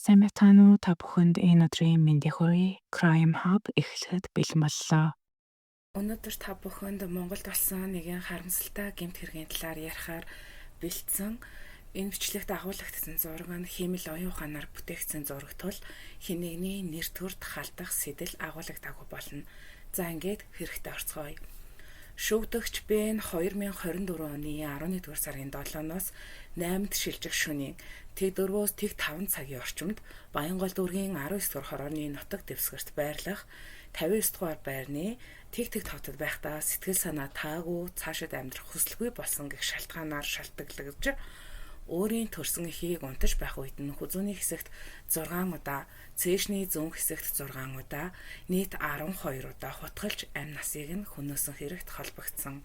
Сайн байцгаана уу? Та бүхэнд энэ өдрийн мэндийг хүргэе. Crime Hub эхлэхэд бэлэн боллоо. Өнөөдөр та бүхэнд Монголд болсон нэгэн харамсалтай гэмт хэргийн талаар ярихаар бэлдсэн. Энэ бичлэгт агуулгадсан зураг нь хиймэл оюун ухаанаар бүтээгдсэн зураг тул хэн нэгний нэр төрд халдах сэдэл агуулгадаагүй болно. За, ингээд хэрэгтээ орцгоё. Шүүгдэгч Б нь 2024 оны 11-р сарын 7-оос 8-нд шилжих шөнийн тэг 4-өөс тэг 5 цагийн орчимд Баянгол дүүргийн 19 дугаар хорооны нутаг дэвсгэрт байрлах 59 дугаар байрны тэг тэг хотод байхдаа сэтгэл санаа таагүй, цаашид амьдрах хүсэлгүй болсон гэх шалтгаанаар шалтгаалж өөрийн төрсөн эхийг унтаж байх үед нь хүзүүний хэсэгт 6 удаа, цээжний зүүн хэсэгт 6 удаа, нийт 12 удаа хутгалж амь насыг нь хөнөөсөн хэрэгт холбогдсон.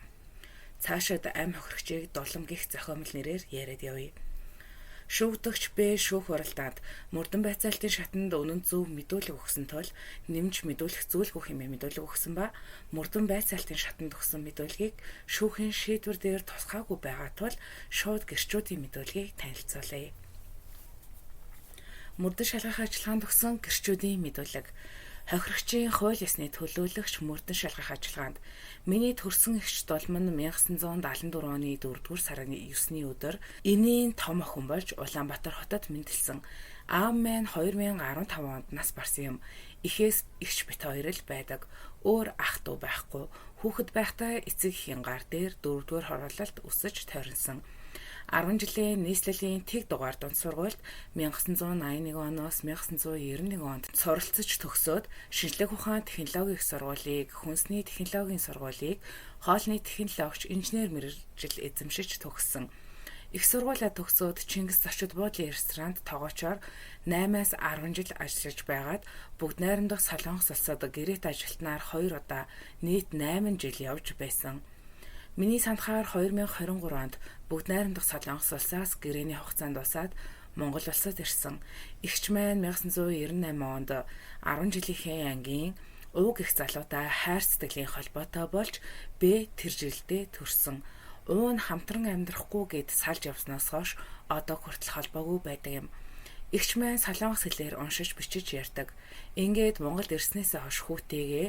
Цаашид амь хохирогчийг Дулам гэх зохиомл нэрээр яриад явъя. Шүүгдэгч Б шүүх хуралдаанд мөрдөн байцаалтын шатанд үнэн зөв мэдүүлэг өгсөн тул нэмж мэдүүлэх зүйлгүй хэмээн мэдүүлэг өгсөн ба мөрдөн байцаалтын шатанд өгсөн мэдүүлгийг шүүхийн шийдвэр дээр тусгаагүй байгаа тул шууд гэрчүүдийн мэдүүлгийг танилцуулъя. Мөрдөн шалгах ажиллагаанд өгсөн гэрчүүдийн мэдүүлэг. Хохирогчийн хууль ёсны төлөөлөгч мөрдөн шалгах ажиллагаанд миний төрсөн эгч Дулман 1974 оны 4-р сарын 9-ний өдөр энийн том охин болж Улаанбаатар хотод мэндэлсэн. Аав маань 2015 онд нас барсан юм. Эхээс эгч бит хоёр л байдаг. Өөр ах дүү байхгүй. Хүүхэд байхдаа эцэг эхийн гар дээр 4-р хороололд өсөж тойронсон. 10 жилийн нийслэлийн тэг дугаар дунд сургуульд 1981 оноос 1991 онд суралцаж төгсөөд шинжлэх ухаан технологийн их сургуулийг, хүнсний технологийн сургуулийг, хоолны технологич инженер мэргэжил эзэмшиж төгссөн. Их сургуулиа төгсөөд Чингис зочид буудлын ресторанд тоогоочоор 8-аас 10 жил ажиллаж байгаад Бүгд Найрамдах Солонгос улсад гэрээт ажилтнаар 2 удаа нийт 8 жил явж байсан. Миний санахаар 2023 онд Бүгд Найрамдах Солонгос улсаас гэрээний хугацаанд дуусаад Монгол улсад ирсэн. Эгч маань 1998 онд 10 жилийнхээ ангийн Ууг их залуутай хайр сэтгэлийн холбоотой болж Б тэр жилдээ төрсөн. Уу нь хамтран амьдрахгүй гэд салж явсанаас хойш одоо хүртэл холбоогүй байдаг юм. Эгч маань солонгос хэлээр уншиж бичиж ярьдаг. Ингээд Монголд ирснээсээ хойш хүүтэйгээ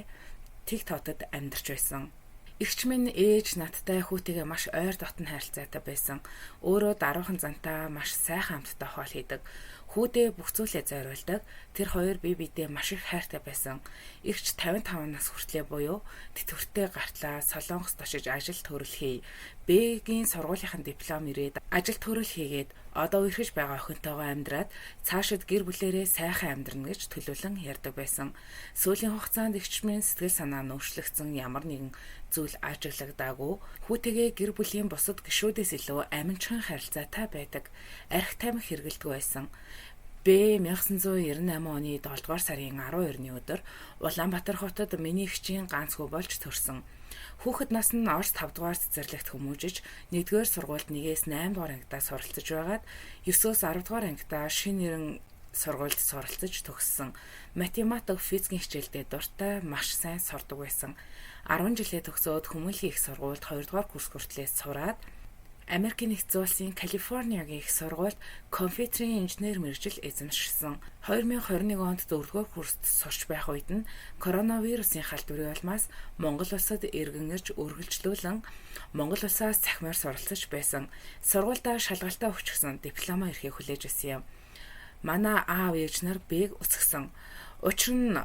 тэг хотод амьдарч байсан. Эгч минь ээж надтай хүүтэйгээ маш ойр дотн харилцаатай байсан. Өөрөө даруухан зантай маш сайхан амттай хоол хийдэг. Хүүдээ бүх зүйлээ зориулдаг. Тэр хоёр бие биедээ маш их хайртай байсан. Эгч 55 нас хүртлээ буюу тэтгэвртэй гартлаа Солонгост очиж ажил төрөл хий. Б-гийн сургуулийнхын диплом ирээд ажил төрөл хийгээд одоо үерхэж байгаа охинтойгоо амьдраад цаашид гэр бүлээрээ сайхан амьдрна гэж төлөвлөн ярьдаг байсан. Сүүлийн хугацаанд эгч минь сэтгэл санаа нь өөрчлөгдсөн, ямар нэгэн зүйл ажиглагдаагүй. Хүүтэйгээ гэр бүлийн бусад гишүүдээс илүү аминчхан харилцаатай байдаг. Архи тамхи хэрэглэдэг байсан. Б 1998 оны 7 дугаар сарын 12-ны өдөр Улаанбаатар хотод миний эгчийн ганц хүү болж төрсөн. Хүүхэд нас нь Орос 5 дугаар цэцэрлэгт хүмүүжиж, 1-р сургуульд 1-ээс 8 дугаар ангидаа суралцаж байгаад 9-өөс 10 дугаар ангидаа шинэ нэрэн сургуульд суралцаж төгссөн. Математик, физикийн хичээлдээ дуртай, маш сайн сурдаг байсан. 10 жилээ төгсөөд хүмүүнлэгийн их сургуульд 2 дугаар курс хүртлээ сураад Америкийн Нэгдсэн Улсын Калифорниагийн их сургуульд компьютерийн инженер мэргэжил эзэмшсэн. 2021 онд 4-р курст сурч байх үед нь коронавирусын халдварын улмаас Монгол улсад эргэн ирж үргэлжлүүлэн Монгол улсаас цахимаар суралцаж байсан. Сургуульдаа шалгалтаа өгчихсөн, дипломоо ирэхийг хүлээж байсан юм. Манай аав ээж нар Б-г өсгсөн. Учир нь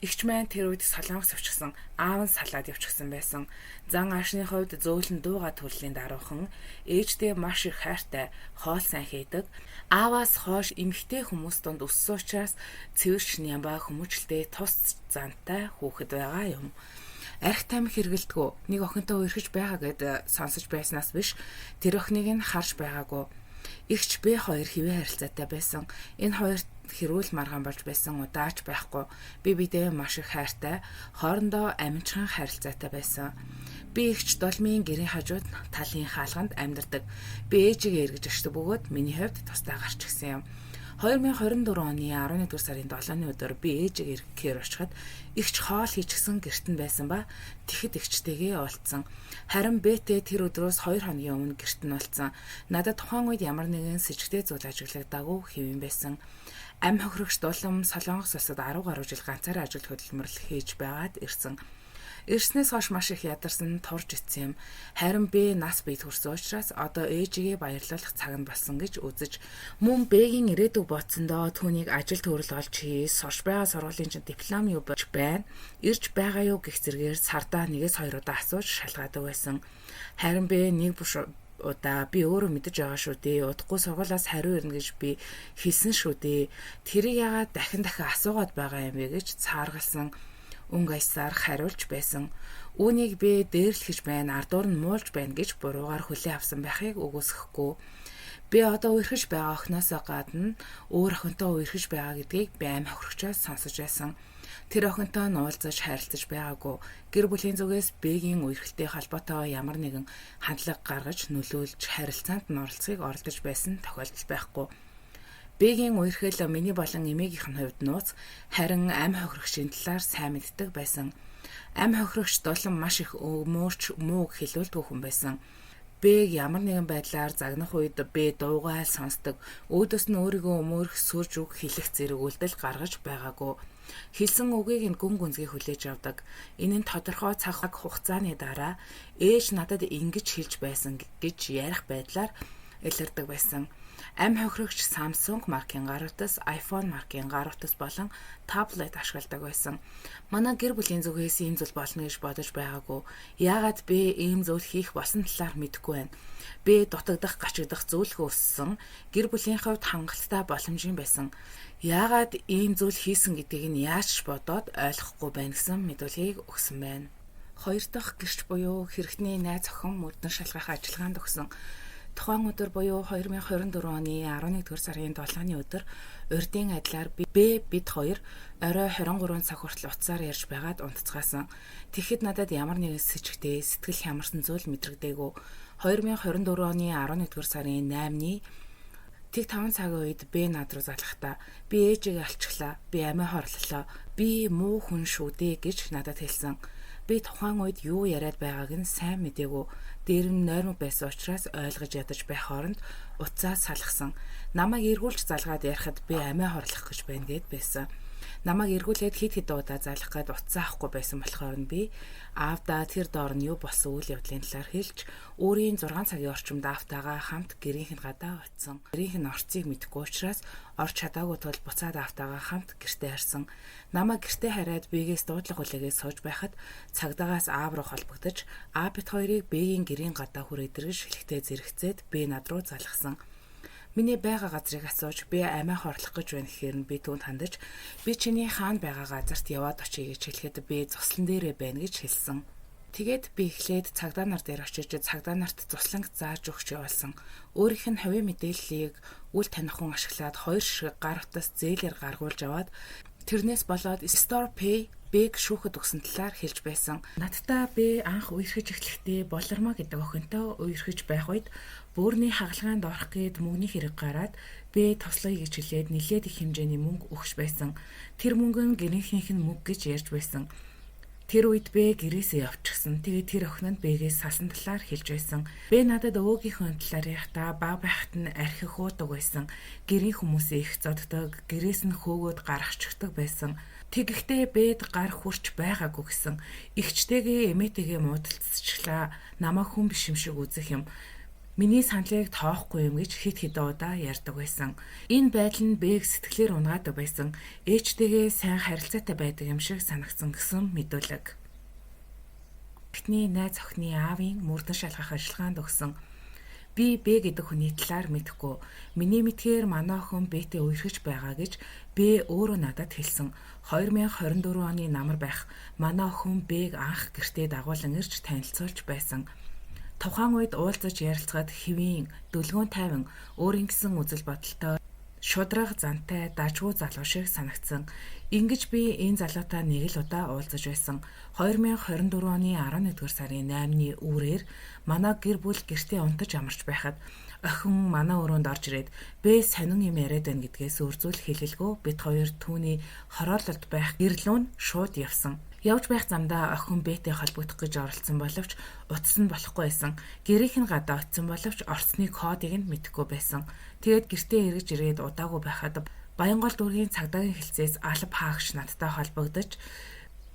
эгч маань тэр үед Солонгос явчихсан, аав нь салаад явчихсан байсан. Зан аашны хувьд зөөлөн дууга төрлийн даруухан, ээждээ маш их хайртай, хоол сайн хийдэг. Ааваас хойш эмэгтэй хүмүүс дунд өссөн учраас цэвэрч нямбай, хүмүүжлтэй, тус зантай хүүхэд байгаа юм. Архи тамхи хэрэглэдэггүй. Нэг охинтой үерхэж байгаа гэд сонсож байснаас биш тэр охиныг нь харж байгаагүй. Эгч Б хоёр хэвээ харилцаатай байсан. Энэ хоёр хэрүүл маргаан болж байсан удаач байхгүй. Би бидээ маш их хайртай, хоорондоо аминчхан харилцаатай байсан. Би эгч Долмын гэрийн хажууд талын хаалганд амьдардаг. Би ээжигээ эргэж очдог бөгөөд миний хувьд тусдаа гарч гисэн юм. 2024 оны 11-р сарын 7-ны өдөр би ээжигээ ирэхээр очиход эгч хоол хийчихсэн гэрт нь байсан ба тэгэхэд эгчтэйгээ уулзсан. Харин Б-тэй тэр өдрөөс 2 хоногийн өмнө гэрт нь уулзсан. Надад тухайн үед ямар нэгэн сэжигтэй зүйл ажиглагдаагүй хэвэн байсан. Амь хохирогч Дулам Солонгос улсад 10 гаруй жил ганцаараа ажил хөдөлмөрлөл хийж байгаад ирсэн. Ирснээс хойш маш их ядарсан, турж ицсэн юм. Харин би нас биед хүрсэн учраас одоо ээжигээ баярлуулах цаг нь болсон гэж үзэж, мөн Б-гийн ирээдүг бодсондоо түүнийг ажил төрөл олж хийж, сурч байгаа сургуулийн чинь диплом юу болж байна, ирж байгаа юу гэх зэргээр сардаа 1-2 удаа асууж шалгаадаг байсан. Харин би нэг бүш удаа би өөрөө мэдэж байгаа шүү дээ. Удахгүй сургуулиас хариу ирнэ гэж би хэлсэн шүү дээ. Тэрийг яагаад дахин дахин асуугаад байгаа юм бэ гэж цааргалсан, өнгө аясаар хариулж байсан. Үүнийг би дээрлэхэж байна, ардуур нь муулж байна гэж буруугаар хүлээн авсан байхыг үгүйсгэхгүй. Би одоо үерхэж байгаа охиноосоо гадна өөр охинтой үерхэж байгаа гэдгийг би амь хохирогчоос сонсож байсан. Тэр охинтой нь уулзаж харилцаж байгаагүй. Гэр бүлийн зүгээс Б-гийн үерхэлтэй холбоотой ямар нэгэн хандлага гаргаж нөлөөлж харилцаанд нь оролцохыг оролдож байсан тохиолдол байхгүй. Б-гийн үерхэл миний болон эмээгийнх нь хувьд нууц, харин амь хохирогчийн талаар сайн мэддэг байсан. Амь хохирогч Дулам маш их өмөөрч мууг хэлүүлдэг хүн байсан. Б-г ямар нэгэн байдлаар загнах үед Б дуугайл сонсдог. Өөдөөс нь өөрийгөө өмөөрөх сүрж үг хэлэх зэрэг үйлдэл гаргаж байгаагүй. Хэлсэн үгийг нь гүн гүнзгий хүлээж авдаг. Энэ нь тодорхой цаг хугацааны дараа ээж надад ингэж хэлж байсан гэж ярих байдлаар илэрдэг байсан. Амь хохирогч Samsung маркийн гар утас, iPhone маркийн гар утас болон таблет ашигладаг байсан. Манай гэр бүлийн зүгээс ийм зүйл болно гэж бодож байгаагүй. Яагаад би ийм зүйл хийх болсон талаар мэдэхгүй байна. Би дутагдах, гачигдах зүйлгүй өссөн. Гэр бүлийн хувьд хангалттай боломжийн байсан. Яагаад ийм зүйл хийсэн гэдгийг нь яаж ч бодоод ойлгохгүй байна гэсэн мэдүүлгийг өгсөн байна. Хоёр дахь гэрч буюу хэрэгтний найз охин мөрдөн шалгах ажиллагаанд өгсөн. Тухайн өдөр буюу 2024 оны 11-р сарын 7-ны өдөр урдын адилаар Б бид хоёр орой 23 цаг хүртэл утсаар ярьж байгаад унтцгаасан. Тэгэхэд надад ямар нэгэн сэжигтэй сэтгэл хямарсан зүйл мэдрэгдээгүй. 2024 оны 11-р сарын 8-ны тэг 5 цагийн үед Б над руу залгахдаа би ээжигээ алчглаа, би амиа хорлолоо, би муу хүн шүү дээ гэж надад хэлсэн. Би тухайн үед юу яриад байгааг нь сайн мэдээгүй. Дээр нь нойрмог байсан учраас ойлгож ядаж байх хооронд утсаа салгасан. Намайг эргүүлж залгаад ярихад би амиа хорлох гэж байна гэд байсан. Намайг эргүүлээд хэд хэд удаа залах гээд утсаа авахгүй байсан болохоор нь би аавдаа тэр доор нь юу болсон үйл явдлын талаар хэлж өөрийн 6 цагийн орчимд аавтайгаа хамт гэрийнх нь гадаа очсон. Гэрийнх нь орцыг мэдэхгүй учраас орч чадаагүй тул буцаад аавтайгаа хамт гэртээ харсан. Намайг гэртээ хараад Б-гээс дуудлага хүлээгээд сууж байхад цагдаагаас аав руу холбогдож А бит хоёрыг Б-гийн гэрийн гадаа хүрээд ирж хэлэхдээ зэрэгцээд Б над руу залгасан. Миний байгаа газрыг асууж би амиа хорлох гэж байна гэхээр нь би түүнд хандаж би чиний хаана байгаа газарт яваад очие гэж хэлэхэд би зуслан дээрээ байна гэж хэлсэн. Тэгээд би эхлээд цагдаа нар дээр очиж цагдаа нарт зусланг зааж өгч явуулсан. Өөрийнх нь хувийн мэдээллийг үл таних хүн ашиглаад 2 ширхэг гар утас зээлээр гаргуулж аваад тэрнээс болоод Store Pay Б-г шүүхэд өгсөн талаар хэлж байсан. Надтай би анх үерхэж эхлэхдээ Болормоо гэдэг охинтой үерхэж байх үед бөөрийн хагалгаанд орох гээд мөнгөний хэрэг гараад би туслая гэж хэлээд нэлээд их хэмжээний мөнгө өгч байсан. Тэр мөнгө нь гэрийнхнийх нь мөнгө гэж ярьж байсан. Тэр үед Б гэрээсээ явчихсан. Тэгээд тэр охин нь Б-гээс салсан талаар хэлж байсан. Б надад өвөөгийнхөө талаар ярихдаа баг байхад нь архи хуудаг байсан. Гэрийн хүмүүсээ их зоддог, гэрээс нь хөөгөөд гаргачихдаг байсан. Тэгэхдээ Б-д гар хүрч байгаагүй гэсэн. Эгчтэйгээ эмээтэйгээ муудалцчихлаа. Намайг хүн биш юм шиг үзэх юм. Миний саналыг тоохгүй юм гэж хэд хэдэн удаа ярьдаг байсан. Энэ байдал нь Б-г сэтгэлээр унаадаг байсан. Ээжтэйгээ сайн харилцаатай байдаг юм шиг санагдсан гэсэн мэдүүлэг. Эхний найз охины аавын мөрдөн шалгах ажиллагаанд өгсөн. Би Б гэдэг хүний талаар мэдэхгүй. Миний мэдхээр манай охин Б-тэй үерхэж байгаа гэж Б өөрөө надад хэлсэн. 2024 оны намар байх манай охин Б-г анх гэртээ дагуулan ирж танилцуулж байсан. Тухайн үед уулзаж ярилцахад хэвийн дөлгөөн тайван өөрийн гэсэн үзэл бодолтой шударга зантай дажгүй залуу шиг санагдсан. Ингэж би энэ залуутай нэг л удаа уулзаж байсан. 2024 оны 11-р сарын 8-ны үүрээр манай гэр бүл гэртээ унтаж амарч байхад Охин манай өрөөнд орж ирээд "Бэ сонин юм яриад байна" гэдгээс өөр зүйл хэлэлгүй бид хоёр түүний хороололд байх гэр лүү нь шууд явсан. Явж байх замдаа охин Б-тэй холбогдох гэж оролдсон боловч утас нь болохгүй байсан. Гэрийнх нь гадаа очсон боловч орсны кодыг нь мэдэхгүй байсан. Тэгээд гэртээ эргэж ирээд удаагүй байхад Баянгол дүүргийн цагдаагийн хэлцээс алба хаагч надтай холбогдож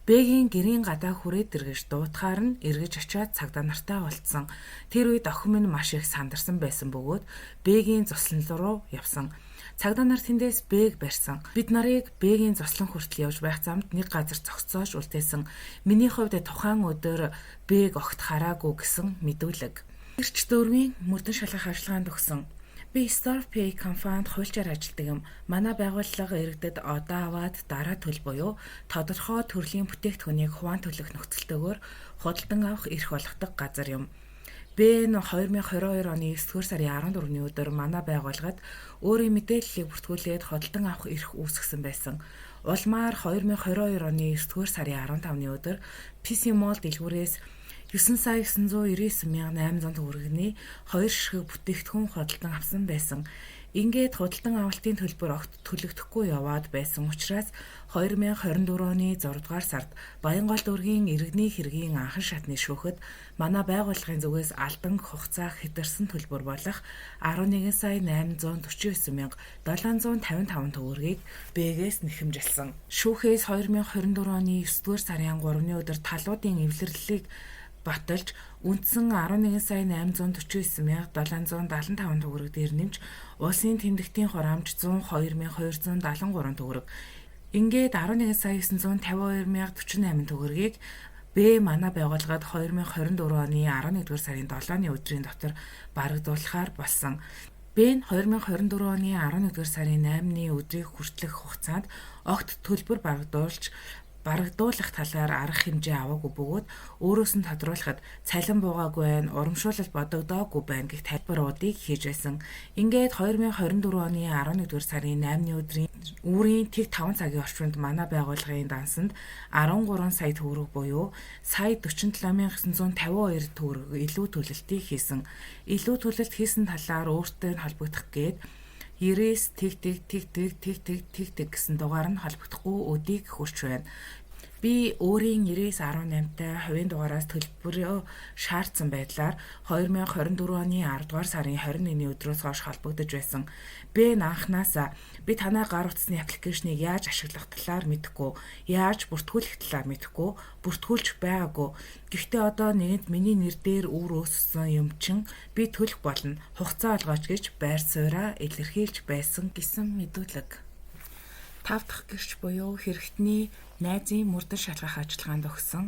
Б-гийн гэрийн гадаа хүрээд эргэж дуутахаар нь эргэж очиад цагдаа нартай уулзсан. Тэр үед охин минь маш их сандарсан байсан бөгөөд Б-гийн зуслан руу явсан. Цагдаа нар тэндээс Б-г барьсан. Бид нарыг Б-гийн зуслан хүртэл явж байх замд нэг газар зогсоож үлдээсэн. Миний хувьд тухайн өдөр Б-г огт хараагүй гэсэн мэдүүлэг. Гэрч дөрвийн мөрдөн шалгах ажиллагаанд өгсөн. Би Starpay компанид хуульчаар ажилладаг юм. Манай байгууллага иргэдэд одоо аваад дараа төл буюу тодорхой төрлийн бүтээгдэхүүнийг хуваан төлөх нөхцөлтэйгээр худалдан авах эрх олгодог газар юм. Б нь 2022 оны 9-р сарын 14-ний өдөр манай байгууллагад өөрийн мэдээллийг бүртгүүлээд худалдан авах эрх үүсгэсэн байсан. Улмаар 2022 оны 9-р сарын 15-ны өдөр PC Mall дэлгүүрээс 9 сая 999 800 төгрөгийн 2 ширхэг бүтээгдэхүүн худалдан авсан байсан. Ингээд худалдан авалтын төлбөр огт төлөгдөхгүй яваад байсан учраас 2024 оны 6 дугаар сард Баянгол дүүргийн иргэний хэргийн анхан шатны шүүхэд манай байгууллагын зүгээс алдан хугацаа хэтэрсэн төлбөр болох 11 сая 849 755 төгрөгийг Б-гээс нэхэмжилсэн. Шүүхээс 2024 оны 9 дугаар сарын 3-ны өдөр талуудын эвлэрлэлийг баталж үндсэн 11 сая 849 775 төгрөг дээр нэмж улсын тэмдэгтийн хураамж 102 273 төгрөг. Ингээд 11 сая 952 048 төгрөгийг Б манай байгууллагад 2024 оны 11-р сарын 7-ны өдрийн дотор барагдуулахаар болсон. Б нь 2024 оны 11-р сарын 8-ны өдрийг хүртэлх хугацаанд огт төлбөр барагдуулах талаар арга хэмжээ аваагүй бөгөөд өөрөөс нь тодруулахад цалин буугаагүй байна, урамшуулал бодогдоогүй байна гэх тайлбаруудыг хийж байсан. Ингээд 2024 оны 11-р сарын 8-ны өдрийн үүрийн тэг 5 цагийн орчимд манай байгууллагын дансанд 13 сая төгрөг буюу сая 47 952 төгрөг илүү төлөлтийг хийсэн. Илүү төлөлт хийсэн талаар өөртөө нь холбогдох гээд 99 тэг тэг тэг тэг тэг тэг тэг тэг гэсэн дугаар нь холбогдохгүй өдийг хүрч байна. Би өөрийн 99.18-тай хувийн дугаараас төлбөрөө шаардсан байдлаар 2024 оны 10 дугаар сарын 21-ний өдрөөс хойш холбогдож байсан. Б анхнаасаа би танай гар утасны application ийг яаж ашиглах талаар мэдэхгүй, яаж бүртгүүлэх талаар мэдэхгүй, бүртгүүлж байгаагүй. Гэхдээ одоо нэгэнт миний нэр дээр үр үүссэн юм чин би төлөх болно. Хугацаа олгооч гэж байр сууриа илэрхийлж байсан гэсэн мэдүүлэг. Тав дахь гэрч буюу хэрэгтний найзын мөрдөн шалгах ажиллагаанд өгсөн.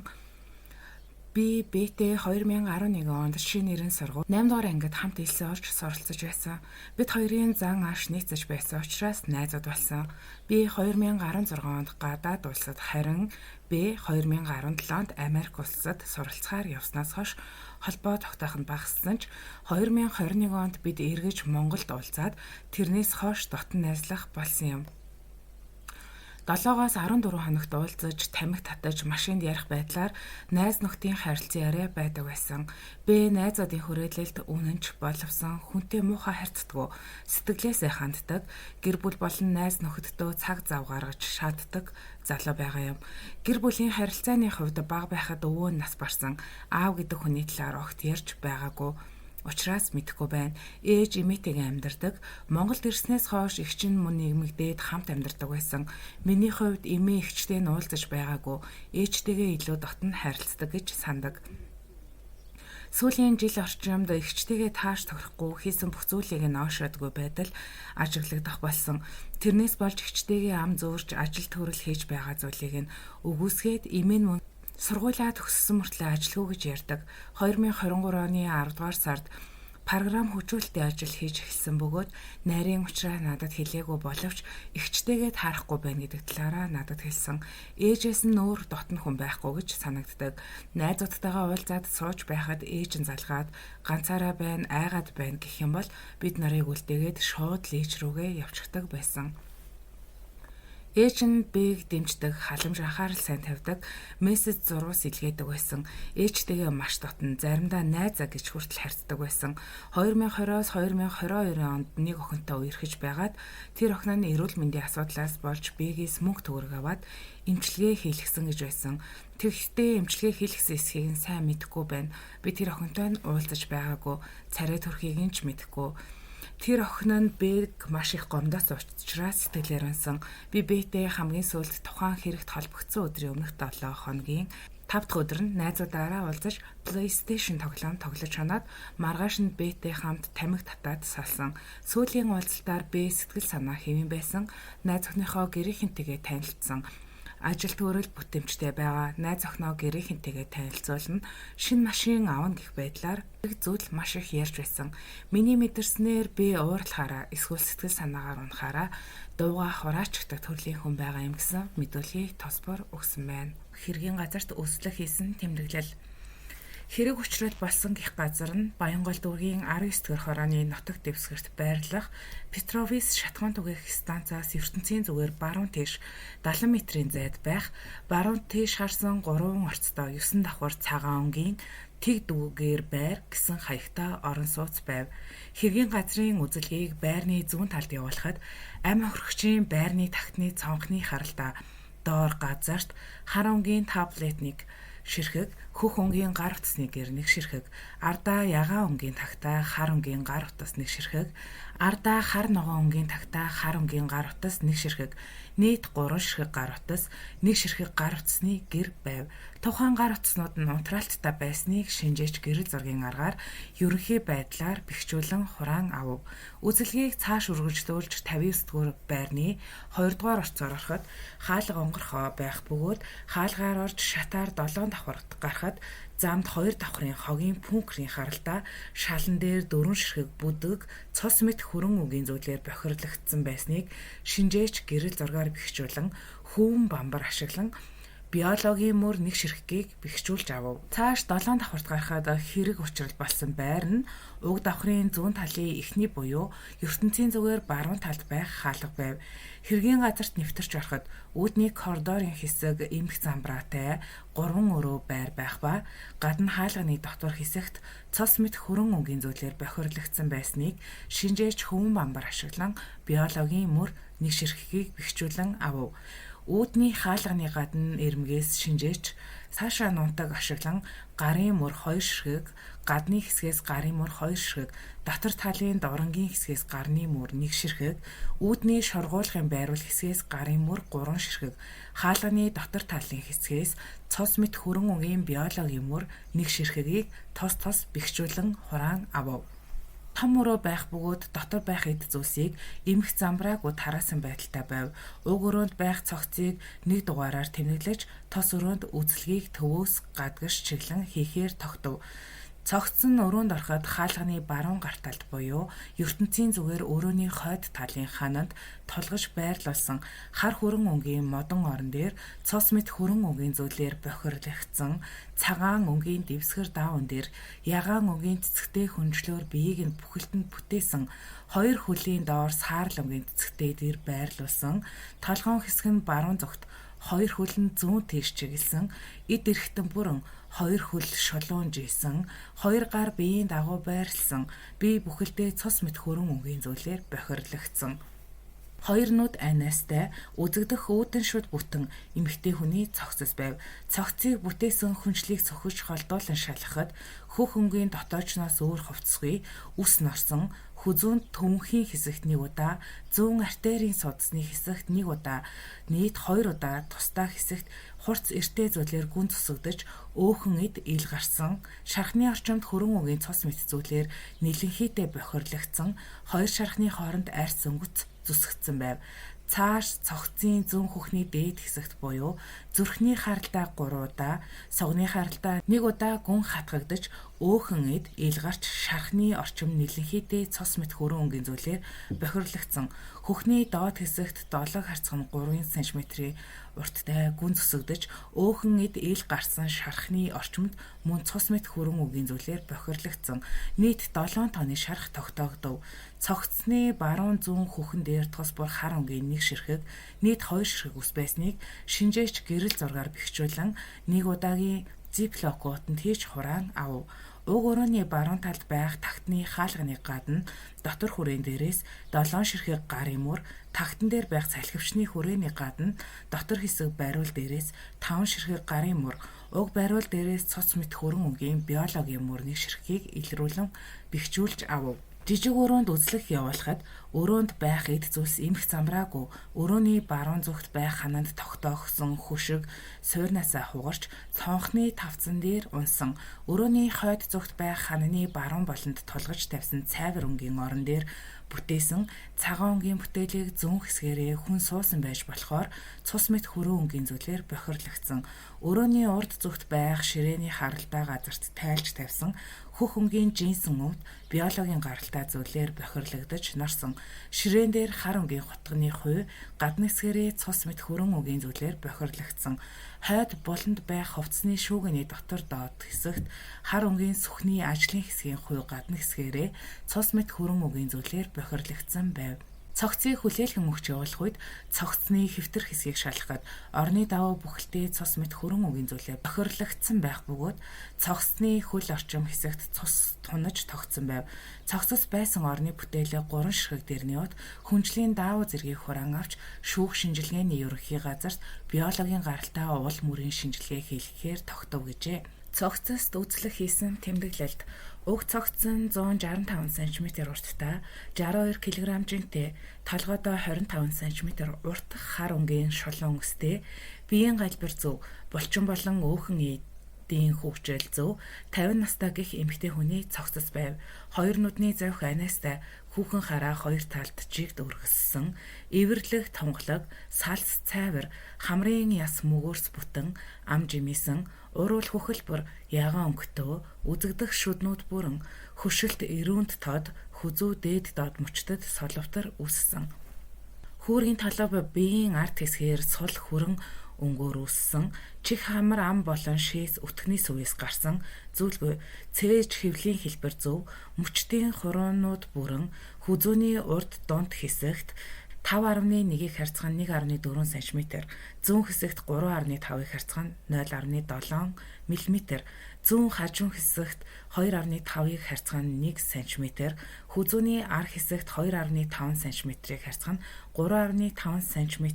Би Б-тэй 2011 онд шинэ нэрэн сургууль 8 дугаар ангид хамт элсэн орж суралцаж байсан. Бид хоёрын зан ааш нийцэж байсан учраас найзууд болсон. Би 2016 онд гадаад улсад, харин Б 2017 онд Америк улсад суралцахаар явснаас хойш холбоо тогтоох нь багассан ч 2021 онд бид эргэж Монголд уулзаад тэрнээс хойш дотно найзлах болсон юм. 7-оос 14 хоногт уулзаж, тамхи татаж, машинд ярих байдлаар найз нөхдийн харилцан яриа байдаг байсан. Б найзуудын хүрээлэлд үнэнч, боловсон, хүнтэй муухай харьцдаггүй, сэтгэлээсээ ханддаг, гэр бүл болон найз нөхөддөө цаг зав гаргаж шаарддаг залуу байгаа юм. Гэр бүлийн харилцааны хувьд бага байхад өвөө нь нас барсан. Аав гэдэг хүний талаар огт ярьж байгаагүй учраас мэдэхгүй байна. Ээж эмээтэйгээ амьдардаг. Монголд ирснээс хойш эгч нь мөн нийгмэгдээд хамт амьдардаг байсан. Миний хувьд эмээ эгчтэй нь уулзаж байгаагүй. Ээжтэйгээ илүү дотно харилцдаг гэж санадаг. Сүүлийн жил орчимд эгчтэйгээ тааш тохирохгүй, хийсэн бүх зүйлийг нь оошоодгүй байдал ажиглагдах болсон. Тэрнээс болж эгчтэйгээ ам зөөрч ажил төрөл хийж байгаа зүйлийг нь үгүйсгээд эмээ нь мөн сургуулиа төгссөн мөртлөө ажилгүй гэж ярьдаг. 2023 оны 10 дугаар сард програм хөгжүүлэлтийн ажил хийж эхэлсэн бөгөөд нарийн учраа надад хэлээгүй боловч эгчтэйгээ таарахгүй байна гэдэг талаараа надад хэлсэн. Ээжээс нь өөр дотно хүн байхгүй гэж санагддаг. Найзуудтайгаа уулзаад сууж байхад ээж нь залгаад ганцаараа байна, айгаад байна гэх юм бол бид нарыг үлдээгээд шууд л ээж рүүгээ явчихдаг байсан. Ээж нь Б-г дэмждэг, халамж анхаарал сайн тавьдаг, мессеж зурвас илгээдэг байсан. Ээжтэйгээ маш дотно, заримдаа найзаа гэж хүртэл харьцдаг байсан. 2020-оос 2022 онд нэг охинтой үерхэж байгаад тэр охин нь эрүүл мэндийн асуудлаас болж Б-гээс мөнгө төгрөг аваад эмчилгээ хийлгэсэн гэж байсан. Тэгэхдээ эмчилгээ хийлгэсэн эсхийг нь сайн мэдэхгүй байна. Би тэр охинтой нь уулзаж байгаагүй, царай төрхийг нь ч мэдэхгүй. Тэр охин нь Б-г маш их гомдоос учраас сэтгэлээр унсан. Би Б-тэй хамгийн сүүлд тухайн хэрэгт холбогдсон өдрийн өмнөх 7 хоногийн 5 дахь өдөр нь найзуудаараа уулзаж PlayStation тоглоом тоглож хоноод маргааш нь Б-тэй хамт тамхи татаад салсан. Сүүлийн уулзалтаар Б сэтгэл санаа хэвэн байсан. Найз охиныхоо гэрийнхэнтэйгээ танилцсан. Ажил төрөл бүтэмжтэй байгаа. Найз охиноо гэрийнхэнтэйгээ танилцуулна. Шинэ машин авна гэх байдлаар зүйл маш их ярьж байсан. Миний мэдэрснээр би уурлахаараа эсвэл сэтгэл санаагаар унахаараа дууга хураачдаг төрлийн хүн байгаа юм гэсэн мэдүүлгийг тос бор өгсөн байна. Хэргийн газарт өслөх хийсэн тэмдэглэл. Хэрэг учрал болсон гих газар нь Баянгол дүүргийн 19 дэх хорооны нутаг дэвсгэрт байрлах Петровис шатхуун түгээх станцаас ертөнцийн зүгээр баруун тийш 70 метрийн зайд байх баруун тийш харсан 3 орцтой 9 давхар цагаан өнгийн тэг дүүгээр байр гэсэн хаягтай орон сууц байв. Хэргийн газрын үзэлгийг байрны зүүн талд явуулахад амь хөрөгчийн байрны тагтны цонхны харалдаа доор газарт хар өнгийн таблет нэг ширхэг, хөх өнгийн гар утасны гэр нэг ширхэг, ардаа ягаан өнгийн тагтаа хар өнгийн гар утас нэг ширхэг, ардаа хар ногоон өнгийн тагтаа хар өнгийн гар утас нэг ширхэг, нийт 3 ширхэг гар утас, нэг ширхэг гар утасны гэр байв. Тухайн гар утаснууд нь унтраалттай байсныг шинжээч гэрэл зургийн аргаар ерөнхий байдлаар бэхжүүлэн хураан авав. Үзэлгийг цааш үргэлжлүүлж 59 дугаар байрны 2 дугаар орцоор ороход хаалга онгорхоо байх бөгөөд хаалгаар орж шатаар 7 давхарт гарахад замд 2 давхрын хогийн пүнкрийн харалтаа шалан дээр 4 ширхэг бүдэг цус мэт хөрөн үгийн зүйлээр бохирлогдсон байсныг шинжээч гэрэл зургаар бэхжүүлэн хөвөн бамбар ашиглан биологийн мөр нэг ширхгийг бэхжүүлж авав. Цааш 7 давхарт гарахад хэрэг учрал болсон байр нь уг давхрын зүүн талын эхний буюу ертөнцийн зүгээр баруун талд байх хаалга байв. Хэргийн газарт нэвтэрч ороход үүдний коридорын хэсэг эмх замбраатай 3 өрөө байр байх ба гадна хаалганы дотор хэсэгт цос мэт хөрөн өнгийн зүйлээр бохирлогдсон байсныг шинжээч хөвөн бамбар ашиглан биологийн мөр нэг ширхгийг бэхжүүлэн авав. Үүдний хаалганы гадна ирмэгээс шинжээч цаашаа нунтаг ашиглан гарын мөр 2 ширхэг, гадны хэсгээс гарын мөр 2 ширхэг, дотор талын дурангийн хэсгээс гарны мөр 1 ширхэг, үүдний шоргуулгын байруул хэсгээс гарын мөр 3 ширхэг, хаалганы дотор талын хэсгээс цус мэт хөрөн өнгийн биологийн мөр 1 ширхэгийг тус тус бэхжүүлэн хураан авав. Том өрөө байх бөгөөд дотор байх эд зүйлсийг эмх замбраагүй тараасан байдалтай байв. Уг өрөөнд байх цогцыг нэг дугаараар тэмдэглэж тос өрөөнд үзлэгийг төвөөс гадагш чиглэн хийхээр тогтов. Цогц нь өрөөнд ороход хаалганы баруун гар талд буюу ертөнцийн зүгээр өрөөний хойд талын хананд тулгаж байрлуулсан хар хүрэн өнгийн модон орон дээр цус мэт хүрэн өнгийн зүйлээр бохирлогдсон цагаан өнгийн дэвсгэр даавн дээр ягаан өнгийн цэцэгтэй хүнжлөөр биеийг нь бүхэлд нь бүтээсэн хоёр хөлийн доор саарл өнгийн цэцэгтэй дэр байрлуулсан толгоон хэсэг нь баруун зүгт хоёр хөл нь зүүн тийш чиглэсэн эд эрхтэн бүрэн хоёр хөл шулуун жийсэн хоёр гар биеийн дагуу байрлсан бие бүхэлдээ цус мэт хөрөн өнгийн зүйлээр бохирлогдсон. Хоёр нүд аниастай үзэгдэх үүдэн шүд бүтэн эмэгтэй хүний цогцос байв. Цогцыг бүтээсэн хүнчлийг цохиж холдуулан шалгахад хөх өнгийн дотоочноос өөр хувцсгүй үс норсон хүзүүн төвөнхийн хэсэгт нэг удаа, зүүн артерийн судасны хэсэгт нэг удаа, нийт 2 удаа тусдаа хэсэгт хурц эртэй зүйлээр гүн цусгдаж өөхөн эд ил гарсан, шархны орчимд хөрөн өгийн цус мэт зүйлээр нэлэнхийтэй бохирлогдсон, хоёр шархны хооронд арьс өнгөц зүсгдсэн байв. Цааш цогцын зүүн хөхний дээд хэсэгт буюу зүрхний харалдаа 3 удаа, сугны харалдаа 1 удаа гүн хатгагдаж Өөхөн эд ил гарч шархны орчим нэлэнхийдээ цус мэт хөрөн өнгийн зүйлээр бохирлогдсон. Хөхний доод хэсэгт 7 харьцах нь 3 см-ийн урттай гүн зүсэгдэж, өөхөн эд ил гарсан шархны орчимд мөн цус мэт хөрөн өнгийн зүйлээр бохирлогдсон. Нийт 7 тонны шарх тогтоогдов. Цогцсны баруун зүүн хөхөн дээр тус бүр хар өнгийн нэг ширхэг, нийт 2 ширхэг ус байсныг шинжээч гэрэл зургаар бэхжүүлэн нэг удаагийн зиплок утанд хийж хураан авав. Уг өрөөний баруун талд байх тагтны хаалганы гадна дотор хүрээн дээрээс 7 ширхэг гарын мөр, тагтан дээр байх салхивчны хүрээний гадна дотор хэсэг бариул дээрээс 5 ширхэг гарын мөр, уг бариул дээрээс цуц мэт хөрөн өнгийн биологийн мөр нэг ширхгийг илрүүлэн бэхжүүлж авав. Жижиг өрөөнд үзлэх явуулахад өрөөнд байх эд зүйлс эмх замраагүй, өрөөний баруун зүгт байх хананд тогтоогсон хөшиг суурнаасаа хугарч цонхны тавцан дээр унсан. Өрөөний хойд зүгт байх хананы баруун болонд тулгаж тавьсан цайвар өнгийн орон дээр бүтээсэн цагаан өнгийн бүтээлийг зүүн хэсгээрээ хүн суусан байж болохоор цус мэт хөрөн өнгийн зүйлээр бохирлогдсон. Өрөөний урд зүгт байх ширээний харалтай газарт тайлж тавьсан хөх өнгийн жинсэн өвд биологийн гаралтай зүйлээр бохирлогдож норсон. Ширээн дээр хар өнгийн хутганы хувь гадна хэсгээрээ цус мэт хөрөн өнгийн зүйлээр бохирлогдсон. Хойд буланд байх хувцсны шүүгэний дотор доод хэсэгт хар өнгийн сүхний ажлын хэсгийн хувь гадна хэсгээрээ цус мэт хөрөн өнгийн зүйлээр бохирлогдсон байв. Цогцыг хүлээлгэн өгч явуулах үед цогцны хэвтэр хэсгийг шалгахад орны давуу бүхэлдээ цус мэт хөрөн өгийн зүйлээр бохирлогдсон байх бөгөөд цогцны хөл орчим хэсэгт цус тунаж тогтсон байв. Цогцос байсан орны бүтээлээ 3 ширхэг дэрний хүнжлийн даавуу зэргийг хураан авч шүүх шинжилгээний ерөнхий газарт биологийн гаралтай уул мөрийн шинжилгээ хийлгэхээр тогтов гэжээ. Цогцост үзлэг хийсэн тэмдэглэлд уг цогц нь 165 см урттай, 62 кг жинтэй, толгойдоо 25 см урт хар өнгийн шулуун өстэй, биеийн галбир зөв, булчин болон өөхөн эдийн хөгжил зөв, 50 настай гэх эмэгтэй хүний цогцос байв. Хоёр нүдний завх аниастай, хүүхэн хараа хоёр талд жигд өргөссөн, эвэрлэг тунгалаг, салс цайвар, хамрын яс мөгөөрс бүтэн, ам жимээсэн, уруул хөхөлбөр, ягаан өнгөтөө, үзэгдэх шүднүүд бүрэн, хөшөлт эрүүнд тод, хүзүү дээд доод мөчтөд соловтор үүссэн. Хүүрийн толгой биеийн ард хэсгээр сул хүрэн өнгөөр үүссэн, чих хамар ам болон шээс өтгөний сүвээс гарсан, зүйлгүй цээж хэвлийн хэлбэр зөв, мөчдийн хуруунууд бүрэн, хүзүүний урд дунд хэсэгт 5.1-ийг харьцах нь 1.4 см, зүүн хэсэгт 3.5-ыг харьцах нь 0.7 мм, зүүн хажуун хэсэгт 2.5-ыг харьцах нь 1 см, хүзүүний ар хэсэгт 2.5 см-ийг харьцах нь 3.5 см,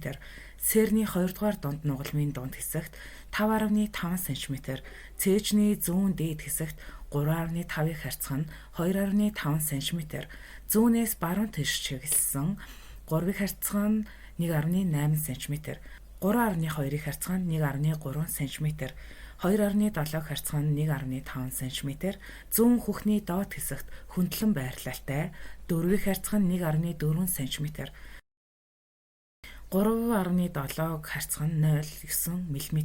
сэрний 2 дугаар дунд нугалмын дунд хэсэгт 5.5 см, цээжний зүүн дээд хэсэгт 3.5-ыг харьцах нь 2.5 см, зүүнээс баруун тийш чиглэсэн 3-ыг харьцах нь 1.8 см, 3.2-ыг харьцах нь 1.3 см, 2.7-ыг харьцах нь 1.5 см, зүүн хөхний доод хэсэгт хөндлөн байрлалтай 4-ыг харьцах нь 1.4 см, 3.7-ыг харьцах нь 0.9 мм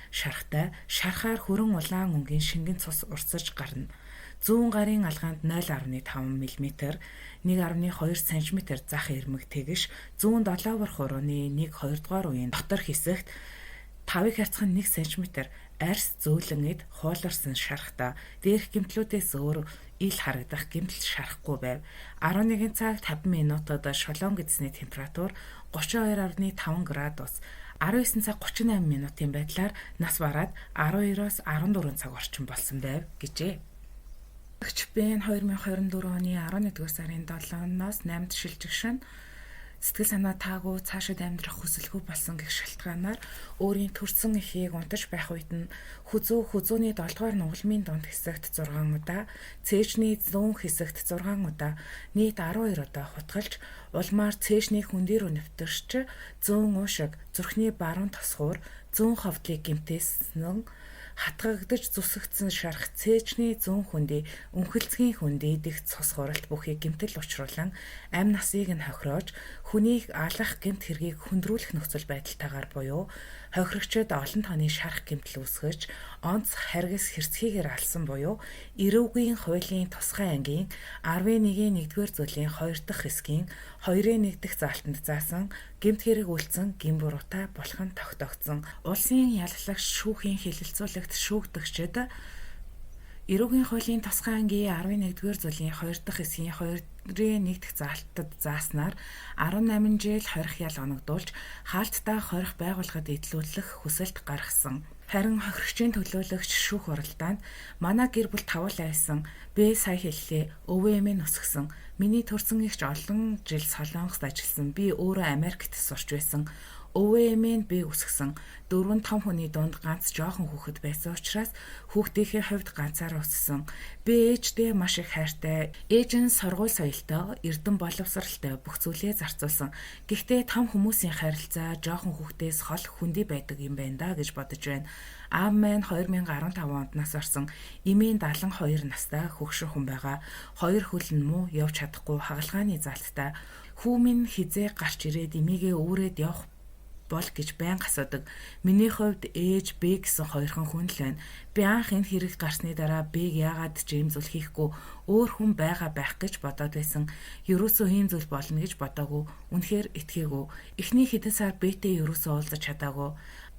шархтай шархаар хөрөн улаан өнгийн шингэн цус урсаж гарна. Зүүн гарын алгаанд 0.5 мм, 1.2 см зах ирмэг тэгш, зүүн долоовор хурууны 1 2 дугаар үеийн дотор хэсэгт 5-ыг харьцах нь 1 см арьс зөөлөн эд хууларсан шархтаа дээрх гэмтлүүдээс өөр ил харагдах гэмтэл шарахгүй байв. 11 цаг 50 минутад шолоон гэдэсний температур 32.5 градус, 19 цаг 38 минутын байдлаар нас бараад 12-оос 14 цаг орчим болсон байв гэжээ. Бэн 2024 оны 11-р сарын 7-ноос 8-д шилжих шөнө сэтгэл санаа таагүй цаашид амьдрах хүсэлгүй болсон гэх шалтгаанаар өөрийн төрсөн эхийг унтаж байх үед нь хүзүүний 7 дугаар нугалмын дунд хэсэгт 6 удаа, цээжний зүүн хэсэгт 6 удаа, нийт 12 удаа хутгалж, улмаар цээжний хүн дээр нэвтэрч зүүн уушиг, зүрхний баруун тосгуур, зүүн ховдлыг гэмтээсэн хатгагдаж зүсэгдсэн шарх цээжний зүүн хөндий, өнхөлцгийн хөндий дэх цус хуралт бүхий гэмтэл учруулан амь насыг нь хохироож, хүнийг алах гэмт хэргийг хүндрүүлэх нөхцөл байдалтайгаар буюу хохирогчид олон тооны шарх гэмтэл үүсгэж, онц харгас хэрцгийгээр алсан буюу эрүүгийн хуулийн тусгай ангийн 11-ийн 1-р зүйлийн 2 дахь хэсгийн 2-ын 1 дахь заалтанд заасан гэмт хэрэг үйлдсэн гэм буруутай болох нь тогтоогдсон. Улсын яллагч шүүхийн хэлэлцүүлэгт шүүгдэгчид эрүүгийн хуулийн тусгай ангийн 11-р зүйлийн 2 дахь хэсгийн 2-ын 1 дахь заалтад зааснаар 18 жил хорих ял оногдуулж, хаалттай хорих байгууллагад эдлүүлэх хүсэлт гаргасан. Харин хохирогчийн төлөөлөгч шүүх хуралдаанд манай гэр бүл тавуулаа байсан. Би сая хэллээ. Өвөө эмээ нь өсгөсөн. Миний төрсөн эгч олон жил Солонгост ажилласан. Би өөрөө Америкт сурч байсан. Өвөө эмээ нь би өсгөсөн. Дөрвөн том хүний дунд ганц жоохон хүүхэд байсан учраас хүүхдийнхээ хувьд ганцаараа өссөн. Би ээждээ маш их хайртай. Ээж нь сургууль соёлтой, эрдэм боловсралтай, бүх зүйлээ зарцуулсан. Гэхдээ том хүмүүсийн харилцаа жоохон хүүхдээс хол хүндий байдаг юм байна да гэж бодож байна. Аав маань 2015 онд нас барсан. Эмийн 72 настай хөгшин хүн байгаа. Хоёр хөл нь муу, явж чадахгүй, хагалгааны залттай. Хүү минь хэзээ гарч ирээд эмийгээ үүрээд явах бол гэж байнга асуудаг. Миний хувьд ээж Б гэсэн хоёрхан хүн л байна. Би анх энэ хэрэг гарсны дараа Б-г яагаад ч ийм зүйл хийхгүй өөр хүн байгаа байх гэж бодоод байсан. Ерөөсөө ийм зүйл болно гэж бодоогүй. Үнэхээр итгээгүй. Эхний хэдэн сар Б-тэй ерөөсөө уулзаж чадаагүй.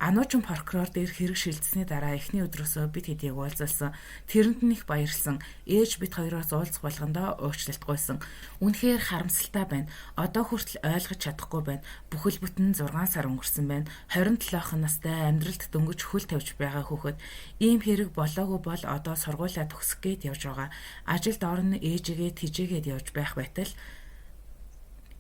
Ануучин прокурор дээр хэрэг шилжсэний дараа эхний өдрөөсөө бид хэдийг уулзалсан. Тэрэнд нь их баярлсан. Ээж бид хоёроос уулзах болгондоо уучлалт гуйсан. Үнэхээр харамсалтай байна. Одоо хүртэл ойлгож чадахгүй байна. Бүхэл бүтэн 6 сар өнгөрсөн байна. 27 настай амьдралд дөнгөж хөл тавьж байгаа хүүхэд ийм хэрэг болоогүй бол одоо сургуулиа төгсөх гээд явж байгаа. Ажилд орно, ээжигээ тэжээгээд явж байх байтал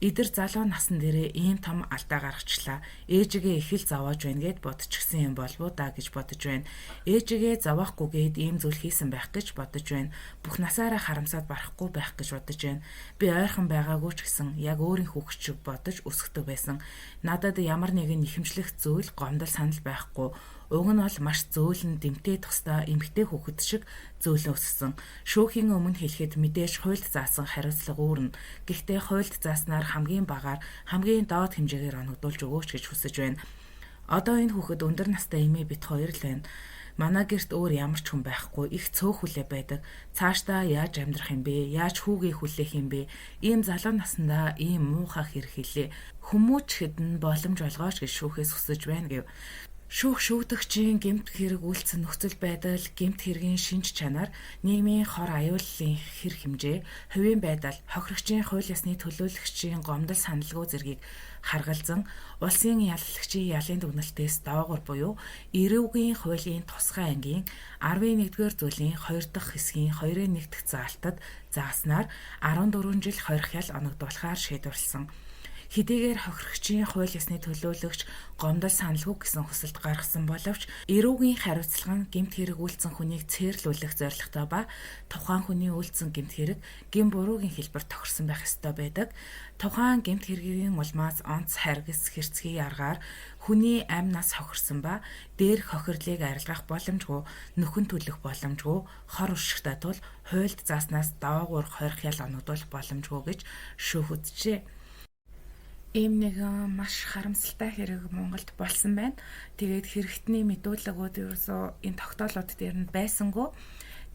эдэр залуу насан дээрээ ийм том алдаа гаргачлаа. Ээжигээ их л зовоож байна гэд бодчихсон юм болов уу да гэж бодож байна. Ээжигээ зовоохгүй гээд ийм зүйл хийсэн байх гэж бодож байна. Бүх насаараа харамсаад барахгүй байх гэж бодож байна. Би ойрхон байгаагүй ч гэсэн яг өөрийн хүүхэд шиг бодож өсгдөг байсан. Надад ямар нэгэн нэхэмжлэх зүйл, гомдол санал байхгүй. Уг нь бол маш зөөлөн дэмтэй тусдаа эмэгтэй хүүхэд шиг зөөлөн өссөн. Шүүхийн өмнө хэлэхэд мэдээж хуульд заасан хариуцлага үүрнэ. Гэхдээ хуульд зааснаар хамгийн багаар хамгийн доод хэмжээгээр оногдуулж өгөөч гэж хүсэж байна. Одоо энэ хүүхэд өндөр настай эмээ бид хоёр л байна. Манай гэрт өөр ямар ч хүн байхгүй, их цөөхүлээ байдаг. Цаашдаа яаж амьдрах юм бэ? Яаж хүүгээ хүлээх юм бэ? Ийм залуу насандаа ийм муухай хэрэг хийлээ. Хүмүүч хэдэн боломж олгооч гэж шүүхээс хүсэж байна гэв. Шүүх шүүгдэгчийн гэмт хэрэг үйлдсэн нөхцөл байдал, гэмт хэргийн шинж чанар, нийгмийн хор аюуллын хэр хэмжээ, хувийн байдал, хохирогчийн хууль ёсны төлөөлөгчийн гомдол саналгүй зэргийг харгалзан улсын яллагчийн ялын дүгнэлтээс доогуур буюу эрүүгийн хуулийн тусгай ангийн 11-р зүйлийн 2 дахь хэсгийн 2-ын 1 дахь заалтад зааснаар 14 жил хорих ял оногдуулахаар шийдвэрлэсэн. Хэдийгээр хохирогчийн хууль ёсны төлөөлөгч гомдол саналгүй гэсэн хүсэлт гаргасан боловч эрүүгийн хариуцлага нь гэмт хэрэг үйлдсэн хүнийг цээрлүүлэх зорилготой ба тухайн хүний үйлдсэн гэмт хэрэг гэм буруугийн хэлбэр тохирсон байх ёстой байдаг. Тухайн гэмт хэргийн улмаас онц харгас хэрцгий аргаар хүний амь нас хохирсон ба дээрх хохирлыг арилгах боломжгүй, нөхөн төлөх боломжгүй, хор уршигтай тул хуульд зааснаас доогуур хорих ял оногдуулах боломжгүй гэж шүүх үзжээ. Ийм нэгэн маш харамсалтай хэрэг Монголд болсон байна. Тэгээд хэрэгтний мэдүүлгүүд ерөөсөө энэ тогтоолууд дээр нь байсангүй.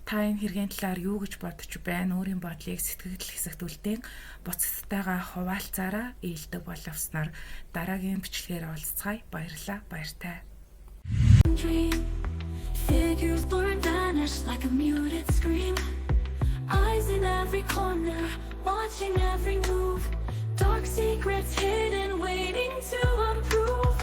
Та энэ хэргийн талаар юу гэж бодож байна? Өөрийн бодлыг сэтгэгдэл хэсэгт үлдээн буцадтайгаа хуваалцаараа ээлдэг боловсноор дараагийн бичлэгээр уулзацгаая. Баярлалаа. Баяртай. Dream. Figures blur and vanish like a muted scream. Eyes in every corner, watching every move. Dark secrets hidden, waiting to unprove.